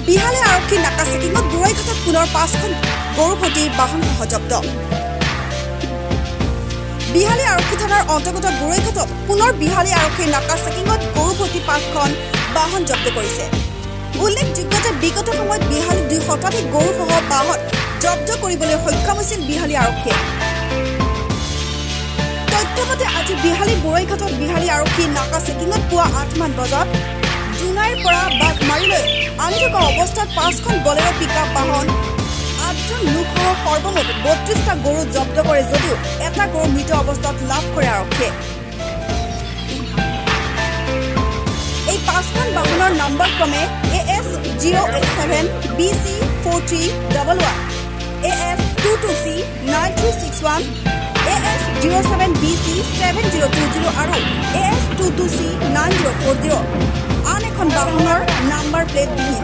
বিহালী আৰক্ষীৰ নাকা চেকিঙত বুৰৈঘাটত পুনৰ পাঁচখন গৰু ভৰ্তি বাহনসহ জব্দ। বিহালী আৰক্ষী থানাৰ অন্তৰ্গত বুৰৈঘাটত পুনৰ বিহালী আৰক্ষীৰ নাকা চেকিঙত গৰু ভৰ্তি পাঁচখন বাহন জব্দ কৰিছে। উল্লেখযোগ্য যে বিগত সময়ত বিহালীত 2 শতাধিক গৰুসহ বাহন জব্দ কৰিবলৈ সক্ষম হৈছিল বিহালী আৰক্ষীয়ে। তথ্যমতে আজি বিহালী বুৰৈঘাটত বিহালী আৰক্ষী নাকা চেকিঙত পুৱা 8মান বজাত জোনাইৰ পৰা বাঘমাৰীলৈ আনি থকা অৱস্থাত পাঁচখন বলেৰ' পিক আপ বাহন, 8জন লোকসহ সৰ্বমুঠ 32টা গৰু জব্দ কৰে যদিও এটা গৰু মৃত অৱস্থাত লাভ কৰে আৰক্ষীয়ে। এই পাঁচখন বাহনৰ নম্বৰ ক্ৰমে AS 07 BC 4311, AS 22 C 9361, AS 07 BC 7020 আৰু AS 22 C 9040। আন এখন বাহনৰ নাম্বাৰ প্লেটবিহীন।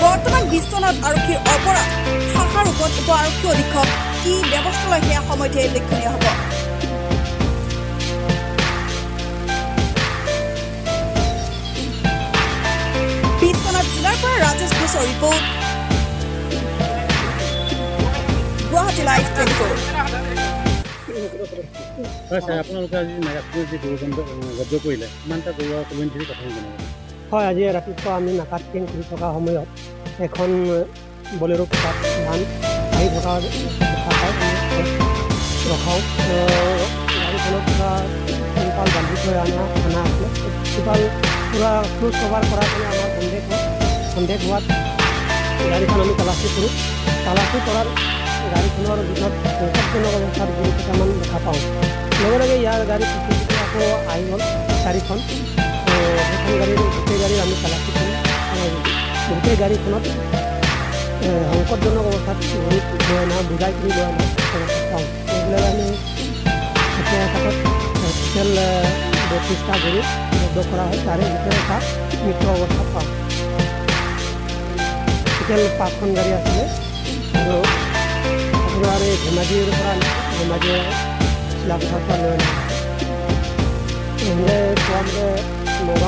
বৰ্তমান বিশ্বনাথ আৰক্ষীৰ অপৰাধ শাখাৰ ওপৰত উপ আৰক্ষী অধীক্ষক কি ব্যৱস্থা লয়, সেয়া সময়তহে লক্ষণীয় হ'ব। বিশ্বনাথ জিলাৰ পৰা ৰাজেশ ঘোষৰ ৰিপৰ্ট, গুৱাহাটী লাইভ 24। হয় ছাৰ, আপোনালোকে আজি নাগাপুৰত যি গৰু বন্ধ জব্দ কৰিলে, কিমানটা গৰু আৰু কমিউনিটিৰ কথা জনাব? হয়, আজি ৰাতিপুৱা আমি নাকাত চেকিং কৰি থকা সময়ত এখন বলেৰ' পিকআপ ভান আহি থকা দেখা পাই আমি ৰখাওঁ। গাড়ীখনত পূৰা ত্ৰিপাল বান্ধি থৈ অনা আছিলে। ত্ৰিপাল পূৰা ক্ল'জ কভাৰ কৰাৰ কাৰণে আমাৰ সন্দেহ হ'ল। সন্দেহ হোৱাত গাড়ীখন আমি তালাচী কৰোঁ। তালাচী কৰাৰ গাড়ীখনৰ ভিতৰত সংকটজনক অৱস্থাত গৰু কেইটামান দেখা পাওঁ। লগে লগে ইয়াৰ গাড়ী পিছে পিছে আকৌ আহি গ'ল চাৰিখন। সেইখন গাড়ীৰ গোটেই গাড়ীৰ আমি তালাচী কৰোঁ। গোটেই গাড়ীখনত সংকটজনক অৱস্থাত গৰু লৈ অনা, বোজাই কৰি লৈ অনা অৱস্থাত পাওঁ। এইবিলাক আমি এতিয়া এটাত টোটেল 32টা গৰু জব্দ কৰা হয়। তাৰে ভিতৰত এটা মৃত অৱস্থাত পাওঁ। টোটেল পাঁচখন গাড়ী আছিলে আৰু আপোনাৰ এই ধেমাজিৰ পৰা আনিছে, ধেমাজি চিলাপথাৰৰ পৰা লৈ অনা হৈছে। কোৱা মতে নগাঁও।